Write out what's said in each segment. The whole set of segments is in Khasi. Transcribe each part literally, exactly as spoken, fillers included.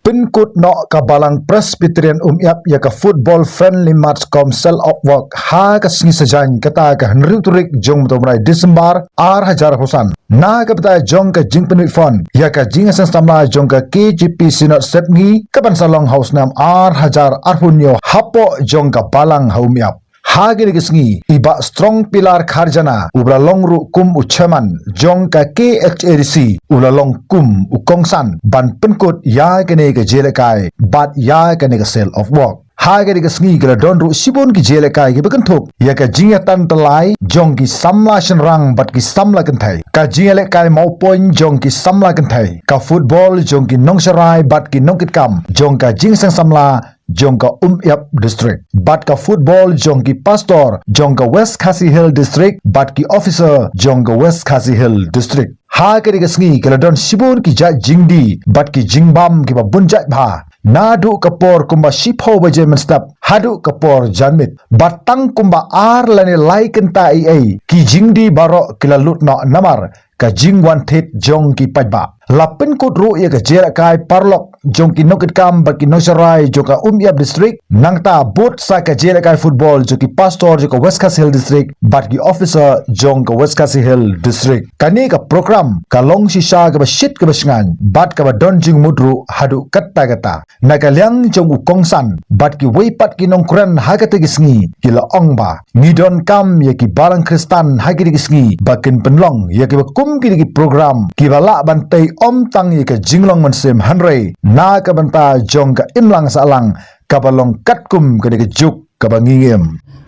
pynkut noh ka Balang Presbyterian Umïap ïa ka football friendly match kum sell of work ha ka sngi Saitjaiñ, kata ka hynriew tarik jong u bnai December ar hajar arphew san. Na ka bynta jong ka jingpynwit fund ïa ka jingïaseng samla jong ka K J P Synod Sepngi, ka ban sa long ha u snem ar hajar arphew hynñiew hapoh jong ka balang ha Umïap. Ha kane ka sngi, i Bah Strong Pilar Kharjana, uba la long ruh kum u chairman jong ka K H A D C, u la long kum u kongsan ban pynkut ïa kane ka jingïalehkai bad ïa kane ka sell of work. Ha kane ka sngi ki la don ruh shibun ki jingïalehkai kiba kynthup ïa ka jingïatan tyllai jong ki samla shynrang bad ki samla kynthei, ka jingïalehkai mawpoiñ jong ki samla kynthei, ka football jong ki nongsharai bad ki nongkitkam jong ka jingïaseng samla jong ka Umïap District, bad ka football jong ki pastor jong ka West Khasi Hills District bad ki officer jong ka West Khasi Hills District. Ha kane ka sngi ki la don shibun ki jait jingdie bad ki jingbam kiba bun jait bha. Naduh ka por kumba shiphew baje mynstep haduh ka por janmiet, bad tang kumba ar lane lai kynta eiei, ki jingdie baroh ki la lut noh namar ka jingwan thied jong ki paidbah. La pynkut ruh ïa ka jingïalehkai paralok jong ki nongkitkam bad ki nongsharai jong ka Umïap District, nangta bud sa ka jingïalehkai football jong ki pastor jong ka West Khasi Hills District bad ki officer jong ka West Khasi Hills District. Kane ka program ka long shisha kaba shit kaba shngaiñ bad kaba don jingmut ruh haduh katta katta. Na ka liang jong u kongsan bad kiwei pat ki nongkren ha kata ka sngi ki la ong ba ngi donkam ïa ki balang Khristan ha kata ka sngi ba kin pynlong ïa kiba kum kine ki program kiba lah ban tei ym tang ïa ka jinglong mynsiem hynrei na ka bynta jong ka imlang sahlang kaba long katkum kane ka juk kaba ngi ngim.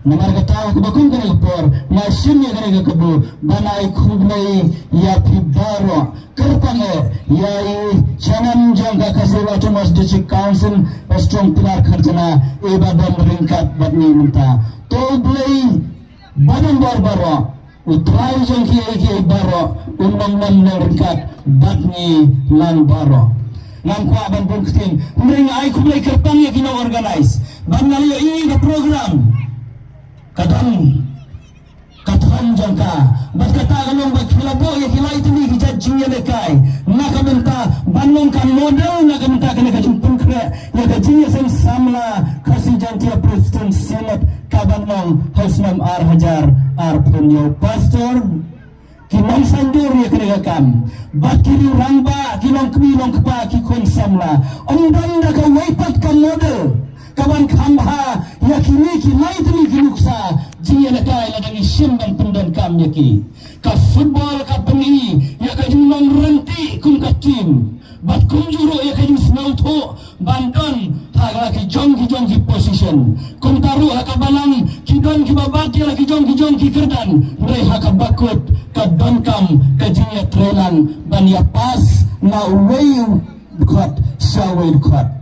Namar kata kaba kum kane ka por nga shim ïa kane ka kabu ban ai khublei ïa phi baroh. Kyrpang eh ïa i chairman jong ka Khasi Hills Autonomous District Council, Bah Strong Pilar Kharjana, iba don ryngkat bad ngi mynta. To U Blei ba donbor baroh, U Trai jong kiei kiei baroh, un nang nang nang ryngkat bad ngi lang baroh. Ngam kwah ban bun ktien, hynrei nga ai khublei kyrpang ïa ki nong organise ba nga la ïohi ka program ka don ka thong jong ka. Bad kata ka long ba ki la buh ïa ki lai tylli ki jait jingïalehkai na ka bynta ban long ka model na ka bynta kane ka jingpynkhreh ïa ka jingïaseng samla Khasi Jaintia Presbyterian Synod ka ban long ha u snem ar hajar arphew hynñiew. Pastor, ki nongsaiñdur ïa kane ka kam, bad ki riew rangbah, ki nongkmie nongkpa, ki khun samla, ym don da kawei pat ka model ka ban kham bha ïa kine ki lai tylli ki nuksa jingïalehkai lada ngi shim ban pyndonkam ïa ki. Ka football ka pyni ïa ka jinglong ryntih kum ka team bad kumjuh ruh ïa ka jingsngewthuh ban don ha la ki jong ki jong ki position. Kumta ruh ha ka balang ki don kiba bat ïa la ki jong ki jong ki kyrdan, hynrei ha kaba kut ka donkam ka jingïatreilang ban ïa pass na uwei u dkhot sha uwei u dkhot.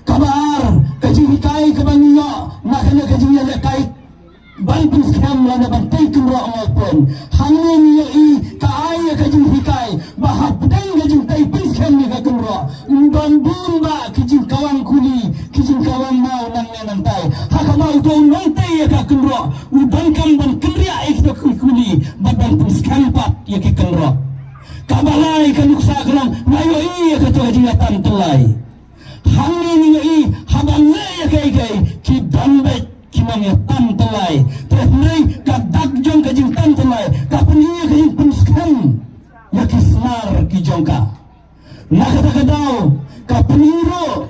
Kaba ar, ka jinghikai kaba ngi ïoh na kane ka jingïalehkai ban pynskhem lane ban tei kynroh mawpoiñ. Hangne ngi ïohi ka ai ïa ka jinghikai ba hapdeng ka jingtei pynskhem ïa ka kynroh, ym don bun ba ki jingkawang kuli, ki jingkawang maw nangne nangtai. Ha kaba uto u nongtei ïa ka kynroh u donkam ban kynriah ïa kita ki kuli bad ban pynskhem pat ïa ki kynroh. Kaba lai ka nuksa ka long nga ïohi ïa kato ka jingïatan tyllai. Hangne ngi ïohi haba leh ïa kaei kaei ki don beit ki nongïatan tyllai. Te hynrei ka dak jong ka jingtan tyllai ka pyni ïa ka jingpynskhem ïa ki snar ki jong ka. Na kata ka daw ka pyni ruh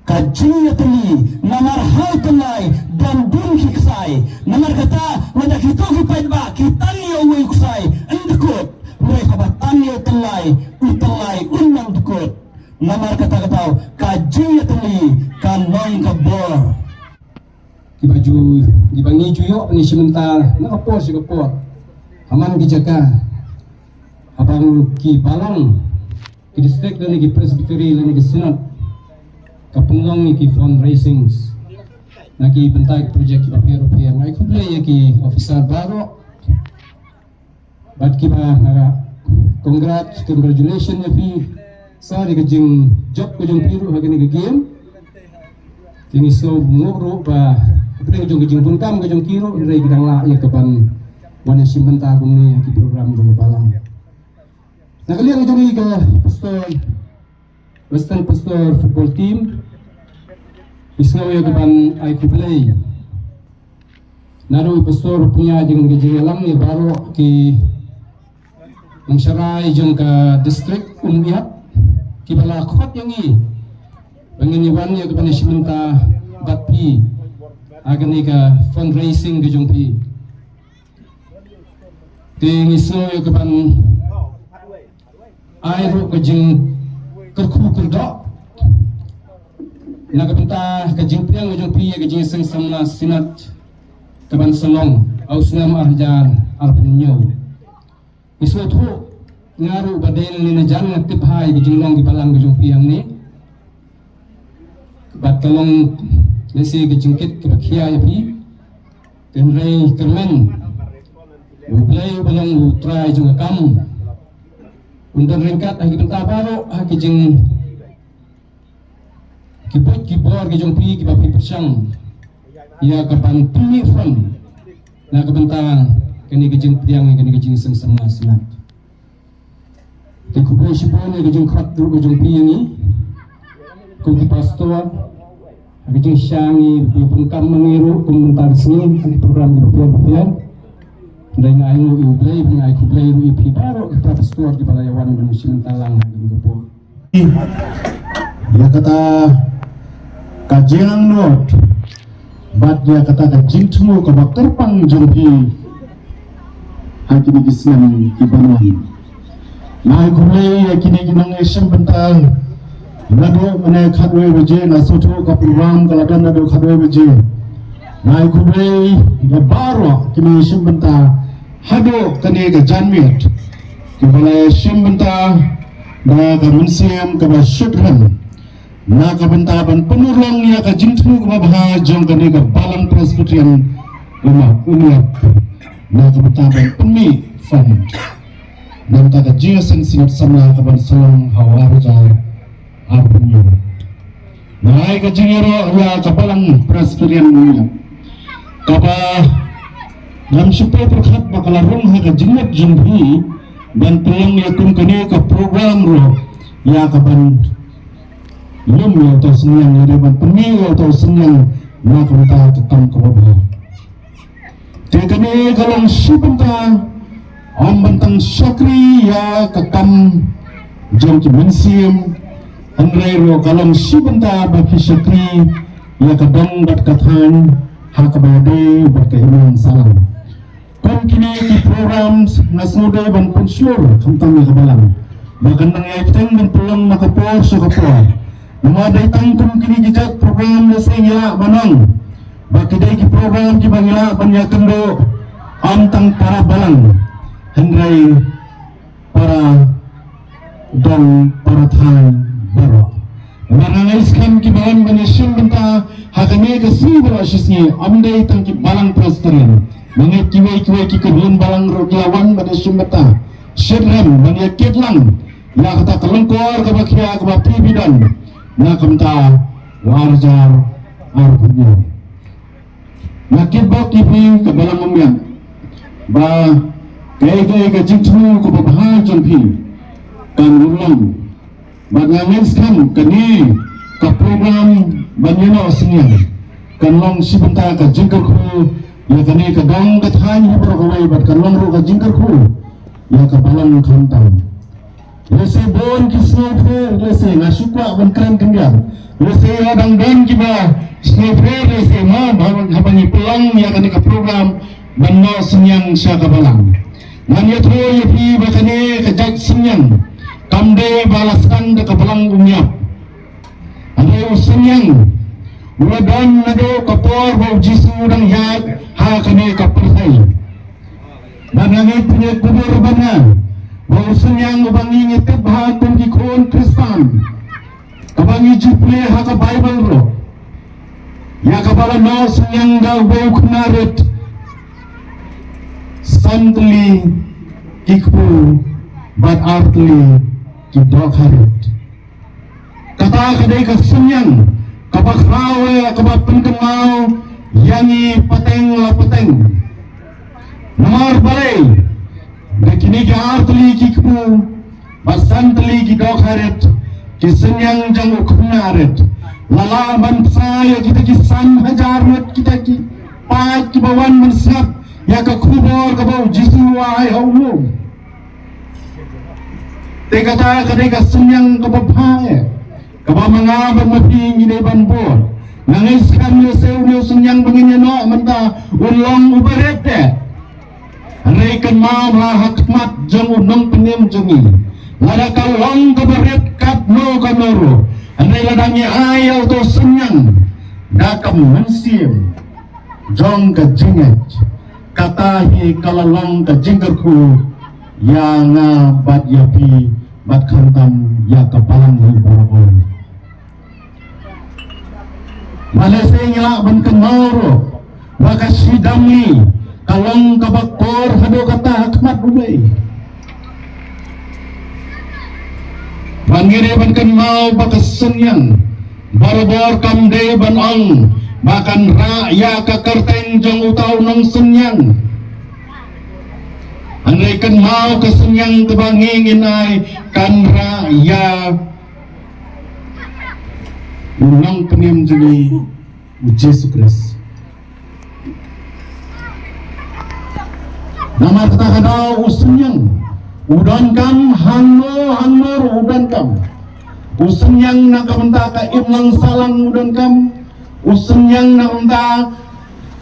ka jingïatylli namar ha u tyllai don bun ki ksai. Namar kata lada kito ki paidbah ki tan ïa uwei u ksai yn dkut, hynrei haba tan ïa u tyllai, u tyllai un nang dkut. Namar kata ka daw ka jingïatylli ka long ka bor. Kiba ju, kiba ngi ju ïoh ngi shim bynta na ka por sha ka por ha man ki jaka haba ki balang ki district lane ki presbytery lane ki synod ka pynlong ïa ki fundraisings na ki bynta ki project kiba pher bapher. Nga ai khublei ïa ki officer baroh. Bad kiba, ah, congrats, congratulations ïa phi. Sa ïa ka jingjop ka jong phi ruh ha kane ka game. Te ngi sngewbha ruh ba hapdeng jong ka jingdonkam ka jong ki ruh hynrei ki dang lah ïa ka ban wan shim bynta kumne ha ki program jong ka balang. Na ka liang jong ngi ka pastor Western Pastor Football Team, ngi sngew ïa ka ban ai khublei naduh i pastor pynïaid jong ka jingïalang ïa baroh ki nongshakri jong ka district Umïap kiba la khot ïa ngi ba ngin ïa wan ïa ka ban ïashim bynta bad phi ha kane ka fundraising ka jong phi. Te ngi sngew ïa ka ban ai ruh ka jingkyrkhu kyrdoh na ka bynta ka jingpdiang ka jong phi ïa ka jingïaseng samla Synod ka ban sa long ha u snem ar hajar arphew hynñiew. Ngi sngewthuh nga ruh ba dei nangne najan nga tip bha ïa ka jinglong ki balang ka jong phi hangne. Bad ka long lehse ka jingkit kaba khia ïa phi. Hynrei kyrmen U Blei uba long U Trai jong ka kam un don ryngkat ha ki bynta baroh ha ki jing ki buit ki bor ki jong phi kiba phi pyrshang ïa ka ban pynmih fund na ka bynta kane ka jingpdiang kane ka jingïaseng samla Synod. Te khublei shibun ïa ka jingkhot ruh ka jong phi ïa ngi kum ki pastor ha ka jingshisha ngi phi pyndonkam ma ngi ruh kum mynta ka sngi ha ki program kiba pher bapher. Hynrei nga ainguh ïa U Blei bad nga ai khublei ruh ïa phi baroh ki pastor kiba la ïa wan ban shim bynta lang ha kane ka por. Ïa kata ka jingangnud bad ïa kata ka jingthmu kaba kyrpang jong phi ha kine ki snem ki ban wan. Nga ai khublei ïa kine ki nongïashim bynta naduh mynne khatwei baje, nga sngewthuh ka program ka la don naduh khatwei baje. Nga ai khublei ïa baroh ki nongïashim bynta haduh kane ka janmiet kiba la ïashim bynta da ka mynsiem kaba shitrhem na ka bynta ban pynurlong ïa ka jingthmu kaba bha jong kane ka Balang Presbyterian Umïap, Umïap, na ka bynta ban pynmih fund na ka bynta ka jingïaseng Synod samla ka ban sa long ha u ar hajar arphew hynñiew. Nga ai ka jingïaroh ïa ka Balang Presbyterian Umïap kaba ngam shu pyrkhat ba ka la rung ha ka jingmut jong phi ban pynlong ïa kum kane ka program ruh ïa ka ban lum ïa uta u synñiang, ïa dei ban pynmih ïa uta u synñiang na ka bynta ka kam kaba bha. Te kane ka long shi bynta, ym ban tang shakri ïa ka kam jong ki mynsiem, hynrei ruh ka long shi bynta ba ki shakri ïa ka dong bad ka thaiñ ha kaba dei bad ka imlang sahlang. Kum kine ki programs nga sngewdei ban pynshlur khamtam ïa ka balang ba kan nang ïai bteng ban pynlong na ka por sha ka por. Namar dei tang kum kine ki jait program lehse ngi lah ban ong ba ki dei ki program kiba ngi lah ban ïakynduh ym tang para balang, hynrei para dong para thaiñ baroh. Namar nga ngeit skhem kiba wan ban ïashim bynta ha kane ka sngi baroh shi sngi ym dei tang ki Balang Presbyterian. Nga ngeit kiwei kiwei ki kyrhun balang ruh ki la wan ban ïashim bynta shitrhem ban ïakit lang ïa kata ka lyngkor kaba khia kaba phi phi don na ka bynta u ar hajar arphew hynñiew. Nga kitbok ïa phi ka Balang Umïap ba kaei kaei ka jingthmu kaba bha jong phi kan urlong. Bad nga ngeit skhem kane ka program ban ïehnoh synñiang kan long shi bynta ka jingkyrkhu ïa kane ka dong ka thaiñ hi baroh kawei bad kan long ruh ka jingkyrkhu ïa ka balang khamtam. Lehse bun ki sngewpher, lehse nga shu kwah ban kren khyndiat. Lehse ïa dang don kiba sngewpher, lehse mo, haba ngi pynlong ïa kane ka program ban noh synñiang sha ka balang. Ngan ïathuh ïa phi ba kane ka jait synñiang kam dei ba la sdang da ka Balang Umïap. Hynrei u synñiang u la don naduh ka por ba u Jisu u dang ïaid ha kane ka pyrthei. Bad nga ngeit pynïakubur bad nga ba u synñiang uba ngi ngi tip bha kum ki khun Khristan kaba ngi ju pule ha ka Baibl ruh ïa kaba la noh synñiang da uwei u khynnah rit, san tylli ki kpu bad ar tylli ki dohkha rit. Kata ka dei ka synñiang kaba khraw eh kaba pynkynmaw ïa ngi pateng la pateng. Namar balei? Da kine ki ar tylli ki kpu bad san tylli ki dohkha rit Ki synñiang jong u khynnah rit la lah ban pynshai ïa kita ki san hajar ngut kita ki paid kiba wan ban sngap ïa ka khubor kaba u Jisu u ai ha u lum. Te kata ka dei ka synñiang kaba bha eh, kaba ma nga bad ma phi ngi dei ban bud. Nga ngeit skhem ïa se une u synñiang ba ngin ïa noh mynta un long uba rit eh. Hynrei kynmaw ba ha khmat jong u nongpynim jong ngi, lada ka long kaba rit katno katno ruh, hynrei lada ngi ai ïa uto u synñiang da ka mynsiem jong ka jingngeit, kata hi ka la long ka jingkyrkhu ïa nga bad ïa phi bad khamtam ïa ka balang hi baroh kawei. Ba lehse ngi lah ban kynmaw ruh ba ka shidam ngi ka long kaba kor haduh katta ha khmat U Blei. Ba ngi dei ban kynmaw ba ka synñiang barabor kam dei ban ong ba kan rah ïa ka kyrteng jong uta u nongsynñiang. Hynrei kynmaw ka synñiang kaba ngi ngin ai kan rah ïa u nongpynim jong ngi u Jisu Khrist. Namar kata ka daw u synñiang u donkam hangno hangno ruh u donkam. U synñiang na ka bynta ka imlang sahlang u donkam. U synñiang na ka bynta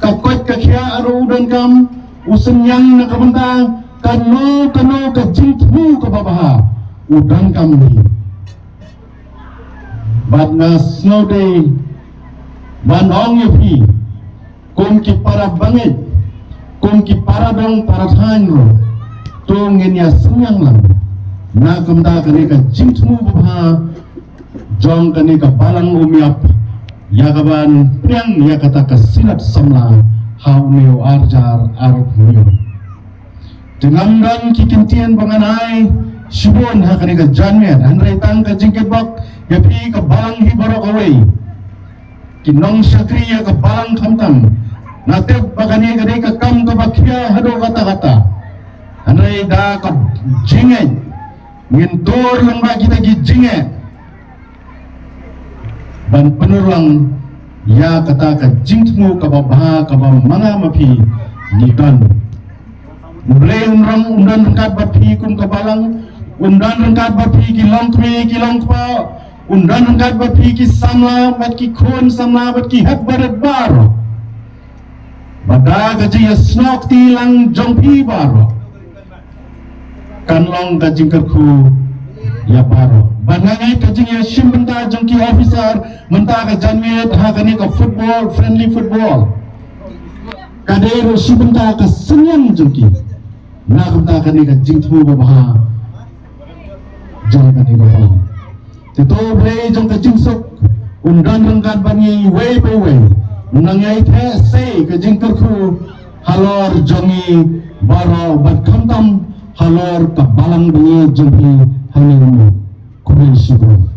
ka koit ka khiah ruh u donkam. U synñiang na ka bynta kano kano ka jingthmu kaba bha u donkam hi. Bad nga sngewdei ban ong ïa phi kum ki para bangeit, kum ki para dong para thaiñ ruh, to ngin ïa synñiang lang na ka bynta kane ka jingthmu ba bha jong kane ka balang Umïap ïa kaban pdiang ïa kata ka Synod samla ha une u arhajar arphew. Te ngam don ki kyntien ba ngan ai shibun ha kane ka janmiet, hynrei tang ka jingkitbok ïa phi ka balang hi baroh kawei, ki nongshakri ïa ka balang khamtam. Nga tip ba kane ka dei ka kam kaba khia haduh katta katta, hynrei da ka jingngeit ngin tur lyngba kita ki jingeh ban pynurlong ïa kata ka jingthmu kaba bha kaba ma nga ma phi ngi don. U Blei un rong un don ryngkat bad phi kum ka balang, un don ryngkat bad phi ki longkmie ki longkpa, un don ryngkat bad phi ki samla bad ki khun samla bad ki hep barit baroh. Bad da ka jingïasnoh kti lang jong phi baroh kan long ka jingkyrkhu ïa baroh. Bad nga ngeit ka jingïashim bynta jong ki officer mynta ka janmiet ha kane ka football, friendly football, ka dei ruh shi bynta ka synñiang jong ki na ka bynta kane ka jingthmu ba bha jong kane ka balang. Te to U Blei jong ka jingsuk un don ryngkat bad ngi iwei pa iwei. Nang ïai theh sei ka jingkyrkhu halor jong ngi baroh bad khamtam halor ka balang bangeit jong phi hangne. Khublei shibun.